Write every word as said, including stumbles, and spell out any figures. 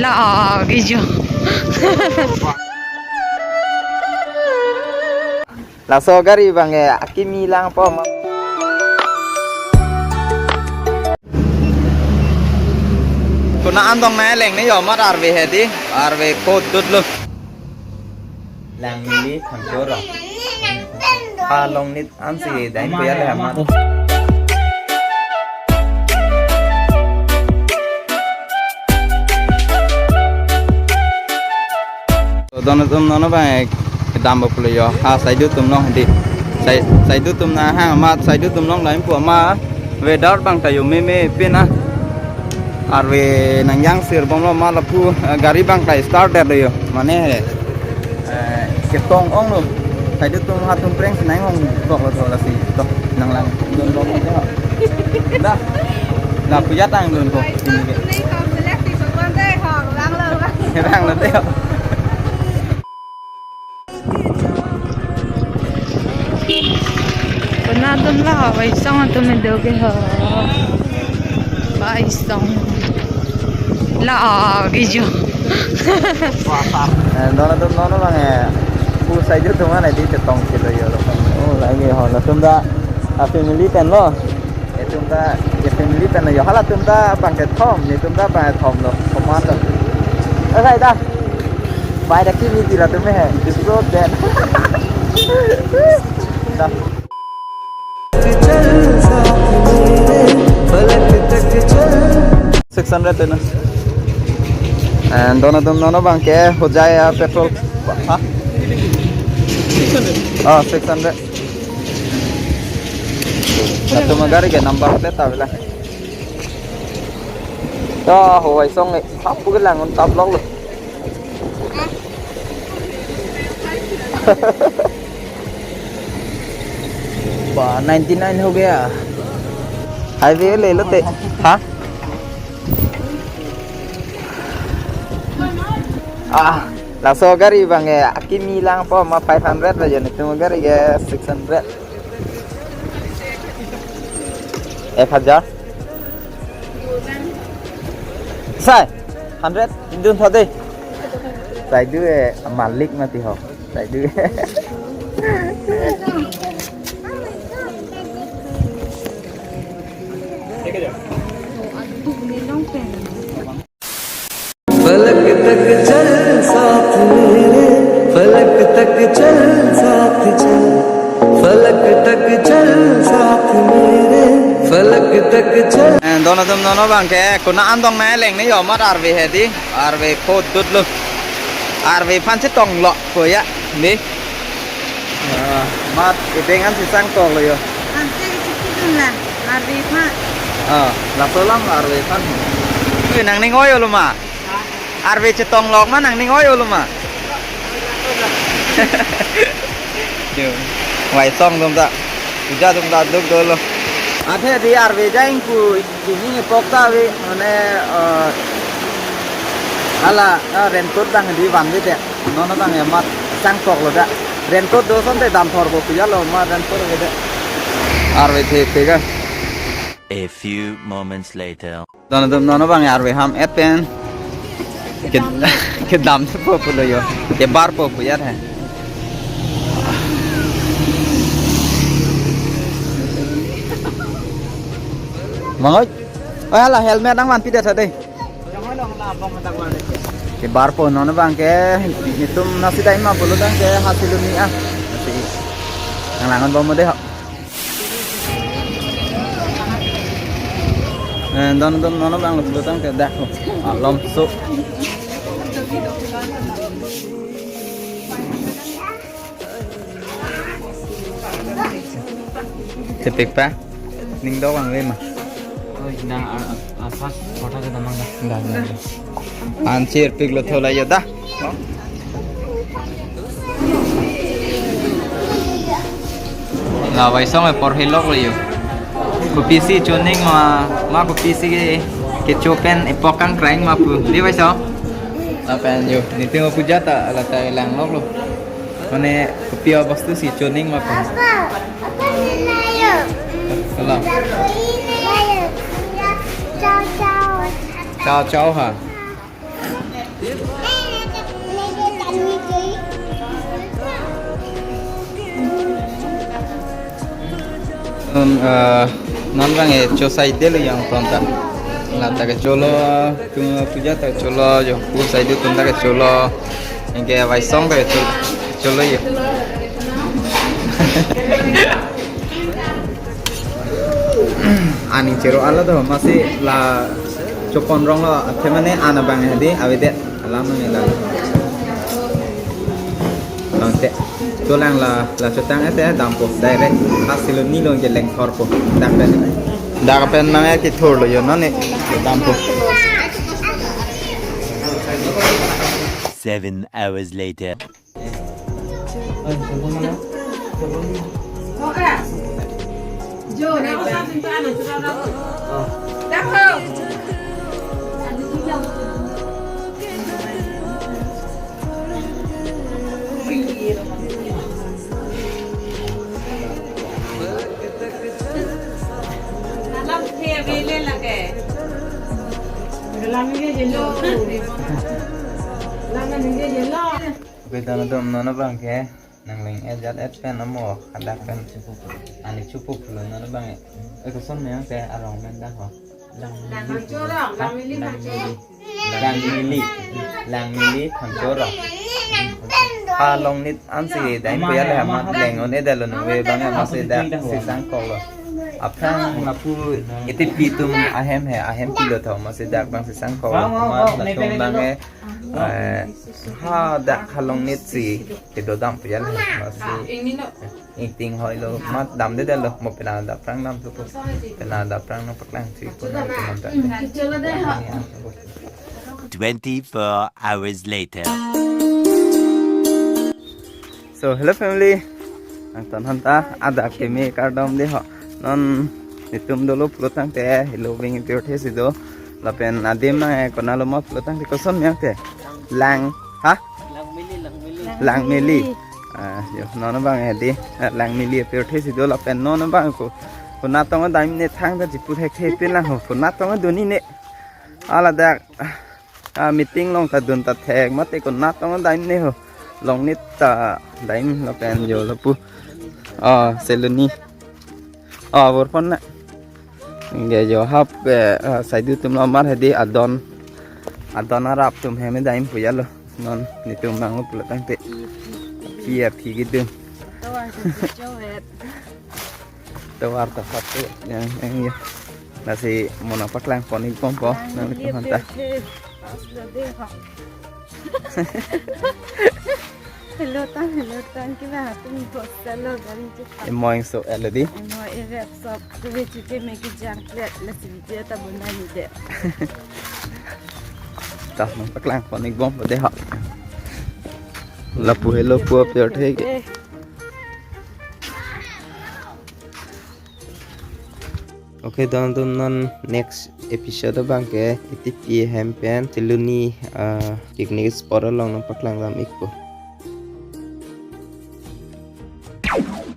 Ta, ah, gijo. Laso gari abang ke akimi lang po ma. Konat an dong nai leng ne yo mat arve hedi, arve ko dut lo. Lang neli thangchor. Along nit ansi dai ko ya le mat. Don atum non abang ke dam baplo yo. Ha, saidu atum long di. Sai, saidu atum nang hang amat, saidu atum long lain pu ama weather abang ta yo meme pin ah. Arve nang yang sir bom lo ma lapu, eh, gari abang ta start det lo yo. Mane, eh, ketong ong lo. Saidu atum ha atum preng si nang ong kok lo to lasi to. Nang lang don bom lo. Dah. Lapu ya tang don ko. Rang lo te. Konat atum la, Vaisong atum do ke ho. Vaisong. La, ah, gijo. Eh, don atum non abang ke. Pu saidu atum an di chetong si lo yo lo. Oh, lagi ho. Latum ta, ah, family pen lo. Itum ta, ya family pen lo yo. Hala atum ta abang ke thom, itum ta abang ke thom lo. Komat lo. Eh, sai ta. Bai ta kimi di latum he. This is so dead. Ta. Six hundred na. And don atum non abang ke Hojai, ah, petrol. Ha? Ah, six hundred. Latum agari ke number plate ta bilang. Ta ho Vaisong e, hapu ke lang un tap lok lo. Ba, ninety nine ho gaya. Highway le lo te. Ha? Ah, laso gari abang ke akimi lang po ma five hundred lo yo, itum gari ke six hundred. Ek hajar. Sai, hundred, indun thade. Saidu e, malik mati ho. Saidu. फलक तक चल साथ मेरे, फलक तक चल साथ चल, फलक तक चल साथ मेरे, फलक तक चल। Eh, don atum non abang ke, konat an dong nai leng ne yo mat arve hedi, arve ko dut lo. Arve aphan chetong lo ko ya, ni. Ah, mat ibeng an si sang tong lo yo. Ante isi kidun la, arve aphan. Ah, laso alam arve aphan. Ui, nangning oi olo ma. Arve chetong lok ma nangning oi olo ma. Yo, Vaisong atum ta. Puja atum ta duk dolo. Athe di arve jang pu. Kini epok ta ave, mane, eh, hala, eh, raincoat abang di vanve det. Non abang emat sang tok lo det. Raincoat do asonte damthor bo puja lo ma raincoat ave det. Arve thek thek a. A few moments later. Don atum non abang arve ham et pen. Ke, kedam po pulo yo. Kebar po puya he. Mangoi. Oh, hala helmet nangvanpi det tha dei. Kebar po non abang ke, itum nasi dai ma pulo tangte hasi luni ah. Nasi. Nang langon bom dei ho. Eh, don don non abang lo pulo tangte dak ho. Alom so. Thepik pa? Ning do abang le ma. Oh, dang, ah, ah, ah, first photo ke damang dah. Dah, dah, dah. Anchir pik lo thola yo dah. La Vaisong e porhi lok lo yo. Kopisi choning ma, ma kopisi ke, kecho pen epok kangkreng ma pu. Di Vaisong? Lapen yo, niting puja ta, la ta lang lok lo. Mane kopi a bostu si choning ma pu. Apa? Apa nila yo? Kalau. Chow chow. Chow chow ha. Non, eh, non bang e cho saidelo jongtong ta. La ta kecholo, tu puja ta cholo, jongpo saidu atum ta kecholo. Anke vaisong ta kecholo, cholo yo. Aning chero ala do, masi la chopon rong lo, athe mane ana bang hedi, avedet, alam nang ila. Tangte, cholang la, la chotang ete dampo direct, asilo nilong ke lengthorpo, dak pen. Dak pen nang e kethor lo yo, non e, dampo. Seven hours later. Bedan dom non abang ke nang leng ejat et pen amo hadak pen ani chupu pulo non abang e. E koson meyang te arong men dak ho. Langmili. Langmili. Langmili. Langmili. Langmili Thangchorong. Ha Longnit ansi daim puya le amat leng-un-edetlo nang ve bang amatsi dak sesang koklo. Aphrang lapu iti pi atum ahem he, ahem pilo tho amatsi dak bang sesang koklo. Amat latum bang e, eh, hadak ha Longnit si kedo dam puya le amatsi. Ingting hoilo, mat damdedetlo, mo penang adap aphrang damthupo. Penang adap aphrang nangpaklang thupo nang teman ta. Twenty-four hours later. So, hello family. Nangtum aphan ta adap keme kardom dei ho. Non netum dolo pulo tangte, helo bing pirthe si do. Lapen adim nang e konatlo ma pulo tangte koson meyang te. Lang, ha? Langmili, Langmili. Langmili. Ah, yo, non bang e dei, eh, Langmili pirthe si do lapen non bang ko. Konat tong daim ne thangta chipu thekthe pin lang ho. Konat tong dun-i ne. Ala dak, ah, meeting along ta dun ta thek mate konat tong daim ne ho. Longnit ta daim lapen yo lapu. Ah, Seloni. Ah, bor pon na. Ingge yo hap ke, ah, saidu atum lo mar hedi adon. Adon arap atum hem daim puya lo. Non netum bang pulo tangte. Pi aphi kedun. Tovar ta sat tu yang, yang ya. Lasi mo nangpaklang pon-ik bompo nangtum aphan ta. Hello tang, hello tang, kiba atum hostel lo garing cepat. Emo ingso el dei. Emo eret sop, tu ve chike me kejang klet, lasi video ta bonai ni dei. Ta nangpaklang pon-ik bompo dei ha. Lapu helo pu apir thek. Okay, don atum non next episode abang ke iti pi hem pen Seloni, ah, picnic spot along nangpaklang dam-ikpo.